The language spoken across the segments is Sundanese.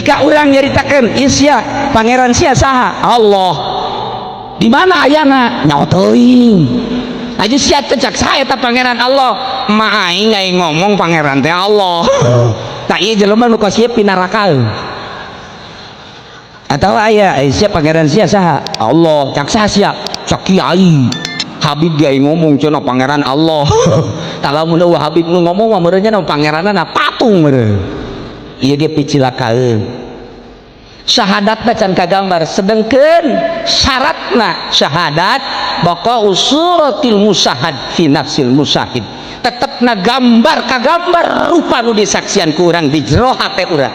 Ketika orang nyaritakeun isya pangeran sia saha Allah di mana ayana nyaho teuing aja sia teh cak saha eta pangeran Allah ma aing aing ngomong pangeran teh Allah tak ieu jelema nu kos ieu pinaraka atau aya sia pangeran sia saha Allah cak saha sia cak kiai Habib ge ngomong cenah pangeran Allah tah lamun eueuh Habib nu ngomong mah meureun nya pangeranna patung meureun ieu ge picilakaeun syahadatna can kagambar sedengkeun syaratna syahadat baqa'u suratil musahad fi nafsil musahid tetepna gambar kagambar rupa nu disaksian ku urang di jero hate urang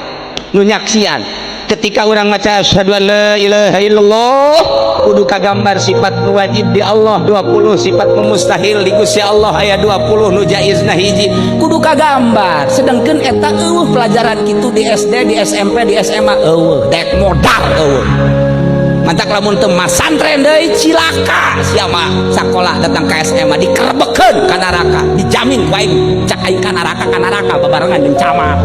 nu nyaksian ketika orang maca asyhadu an la ilaha illallah kudu kagambar sifat wajib di Allah 20 sifat mustahil di Gusti Allah aya 20 nu jaizna hiji kudu kagambar sedangkan eta eueuh pelajaran kitu di SD di SMP di SMA eueuh dek modar eueuh mantak lamun teu masantren deui cilaka sia mah sakola datang ka SMA dikerebekeun ka neraka dijamin ku aing cak aing ka neraka babarengan jeung camat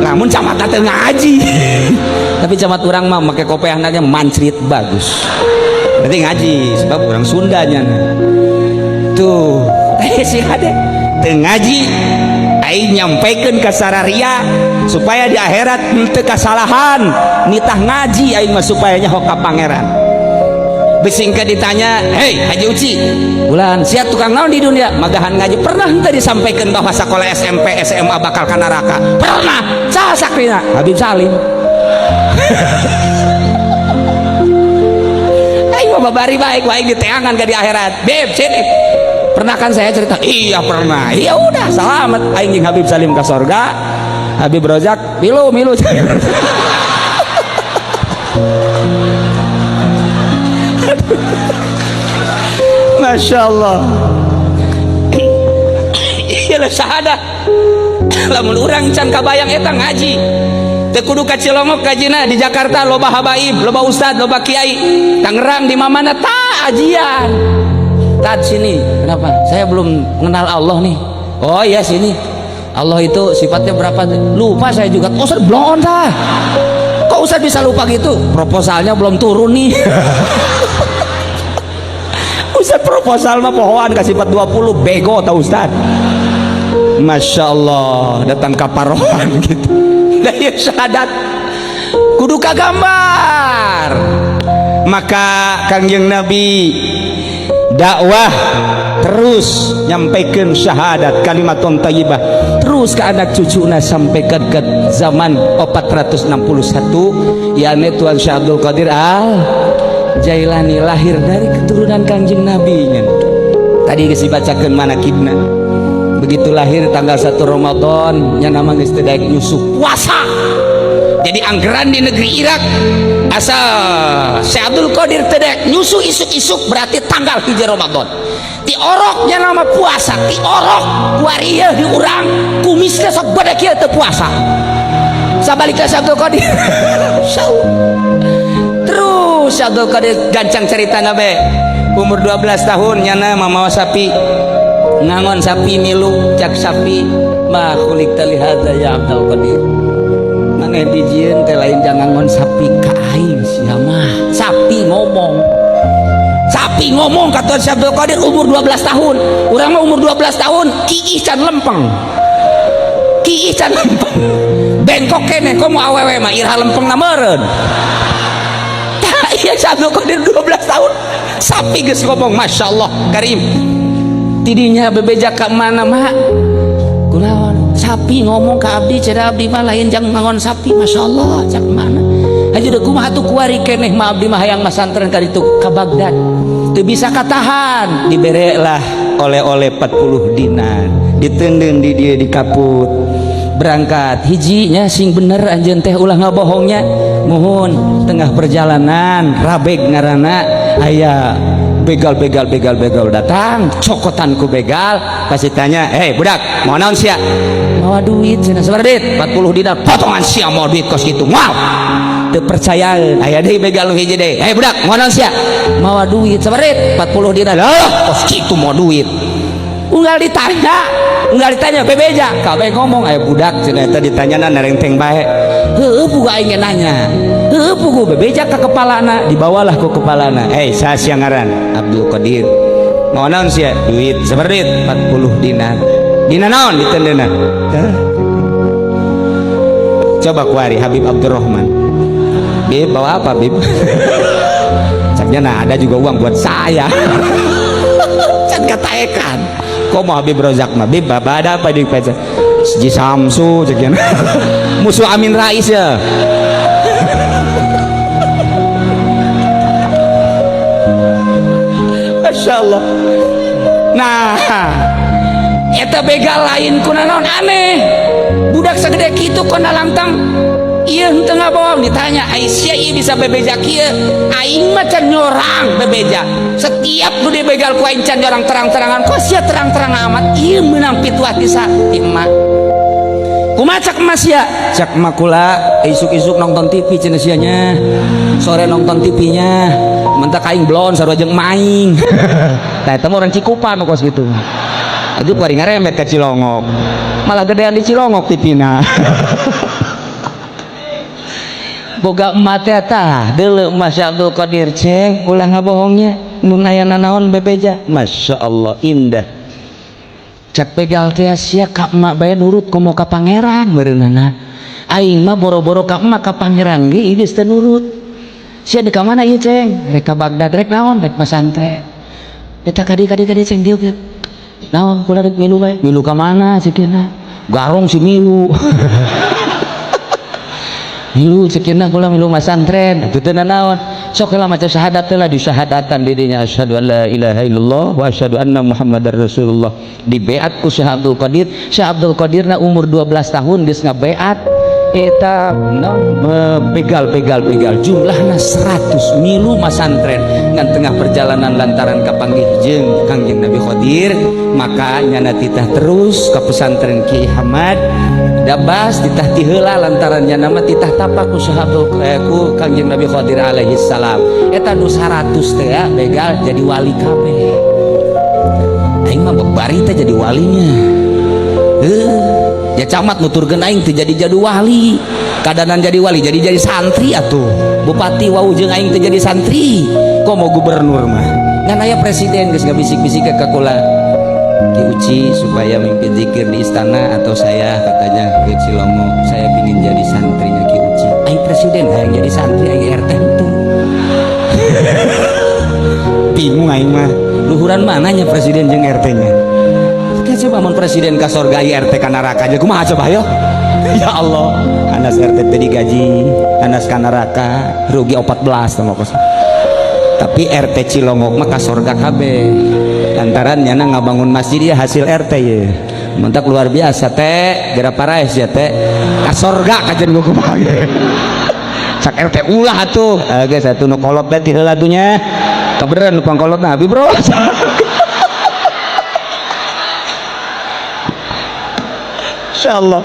lamun camat teh ngaji tapi camat urang mah make kopeahna ge mancrit bagus berarti ngaji sebab urang Sundanya tuh si hade teu ngaji aing nyampaikan ka sararia supaya di akhirat henteu kasalahan nitah ngaji aing mah supaya nyaho ka pangeran besingka ditanya hei Haji Uci bulan siap tukang naon di dunia magahan ngaji pernah henteu disampaikan bahwa sekolah SMP SMA bakal ka neraka pernah saha sakrina Habib Salim aing mah babari baik baik diteangan ke di akhirat beb sini pernah kan saya cerita iya pernah iya udah selamat aing jeung Habib Salim ke sorga Habib Rozak milu milu Masya Allah iyalah syahadah lamun urang can kabayang eta ngaji teu kudu ka Cilongok kajina di Jakarta loba habaib loba ustad loba kiai Tangerang di mana ta ajian tad sini kenapa saya belum mengenal Allah nih oh iya sini Allah itu sifatnya berapa lupa saya juga oh Ustaz bloon tah kok Ustaz bisa lupa gitu proposalnya belum turun nih Ustaz proposal mah pohoan ka sifat 20 bego tau Ustaz Masya Allah datang kaparohan gitu nah ya syahadat kudu kagambar maka Kangjeng Nabi dakwah terus nyampaikan syahadat kalimatun thayyibah terus ke anak cucuna sampai ke zaman 461 yakni Tuan Syekh Abdul Qadir Al Jailani lahir dari keturunan Kangjeng Nabi nya. Tadi geus dibacakeun manakibna begitu lahir tanggal 1 Ramadan nya nama geus teu daek nyusu puasa jadi anggaran di negeri Irak asal Syekh Abdul Qadir teu daek nyusu isuk-isuk berarti tanggal 1 Ramadan ti oroknya nama puasa ti orok kuari di urang kumisna sok gede kieu teu puasa sabalikna Syekh Abdul Qadir terus Syekh Abdul Qadir gancang cerita nabe umur 12 tahun nyana mamawa sapi ngangon sapi milu cak sapi ma khuliqta lihadza ya Abdul Qadir maneh dijieun teh lain jangan ngangon sapi ka aing sia mah sapi ngomong kata Syekh Abdul Qadir umur 12 tahun urang mah umur 12 tahun kiih can lempeng kiih can lempeng bengkok kene komo awewe mah iraha lempeng na meureun tah ieu Syekh Abdul Qadir 12 tahun sapi geus ngomong Masya Allah Karim tidinya bebeja ka mana mak kunaon sapi ngomong ka abdi cenah abdi mah lain jang ngangon sapi Masya Allah cak mana haji deuk kumaha atuh kuari keneh mah abdi mah hayang masantren ka ditu ka Baghdad teu bisa katahan dibere lah oleh-oleh 40 dinar diteundeun di dieu di kaput berangkat hijinya sing bener anjeun teh ulah ngabohongnya muhun tengah perjalanan rabeg ngaranna aya begal begal begal begal datang cokotan ku begal pasti tanya hei budak mau naon sia mawa duit cenah sabaraha duit 40 dinar potongan sia mau duit kos kitu moal teu percayaan aya deui begal nu hiji deui hei budak mau naon sia mawa duit sabaraha duit 40 dinar lah kos kitu mau duit Unggal ditanya bebeja kabeh ngomong aya budak cenah eta ditanyana narengteng bae. Heueuh pugu aing nanya. Heueuh pugu bebeja ka kepalana, dibawalah ku kepalana. Hei, saha sia ngaran? Abdul Qadir. Mau naon sia? Duit. Sabaraha duit? 40 dinar. Dina naon ditendena? Coba kuari Habib Abdurrahman. Bib, bawa apa, Bib? Caknya nah ada juga uang buat saya. Can kataekan. Kok mau Habib Rozak mah? Bib, bapak ada apa di pecah? Ji Samsu caknya. Musuh Amin Rais ya. Masya Allah. Nah, eta begal lain kuna naon aneh. Budak segede kitu kona langtang ieu henteu ngabohong ditanya ai sia ieu bisa bebeja kieu aing mah can nyorang bebeja setiap nu dibegal ku aing can nyorang terang-terangan kok sia terang-terang amat ieu meunang pituah ti ti emak kumaha cak emak sia cak emak kula isuk-isuk nonton TV cenah sia nya sore nonton TV nya mentak aing blon sarua jeung emak aing. Nah eta mah urang Cikupa nu kos kitu aduh kuari ngaremet ka Cilongok malah gedean di Cilongok TV-na. Boga emak teh tah deuleu Mas Abdul Qadir ceng ulah ngabohongnya nu aya nanaon bebeja Masya Allah indah cak begal teh sia ka emak bae nurut komo ka pangeran meureunana aing mah boro-boro ka emak ka pangeran ge geus teu nurut sia di ka mana ieu ceng rek ka Baghdad rek naon rek masantren eta kadi ceng dieu naon kula rek milu bae milu ka mana ceukina garong si milu. Milu ceukina kula milu masantren atuh teu nanaon sok heula maca syahadat teh lah disyahadatan di dinya asyhadu an la ilaha illallah wa asyhadu anna muhammadar rasulullah dibeat ku Syekh Abdul Qadir. Syekh Abdul Qadirna umur 12 tahun geus ngabeat eta no, begal jumlahna 100 milu masantren ngan tengah perjalanan lantaran kapanggih jeung Kangjeng Nabi Khadir maka nyana titah terus ka pesantren Ki Hamad Dabas titah ti heula lantaran nyana mah titah tapak ku Syekh Abdul ku Kangjeng Nabi Khadir alaihi salam eta nu 100 teh begal jadi wali kabeh aing mah bari teh jadi walinya ya camat nuturkeun aing teu jadi wali kadanan jadi wali jadi santri atuh bupati wau jeung aing teu jadi santri kok mau gubernur mah ngan aya presiden geus ngabisik-bisik ka kula Ki Uci supaya mimpin zikir di istana atau saya katanya ke Cilongok saya pingin jadi santrinya Ki Uci aing presiden hayang jadi santri aing RT henteu. Bingung aing mah luhuran mananya presiden jeung RT nya coba mun presiden ka sorga RT ka neraka aja kumaha coba ayo ya Allah anas RT teh digaji anas ka neraka rugi 14 tong kos tapi RT Cilongok mah ka sorga kabeh lantaran nyana ngabangun masjid ya hasil RT ye mentak luar biasa teh geura paraes ya teh ka sorga kajen gua kumaha ge cak RT ulah atuh geus atuh nu kolot teh ti heula atuh nya kabeneran nu pangkolotna abi bro. Insyaallah.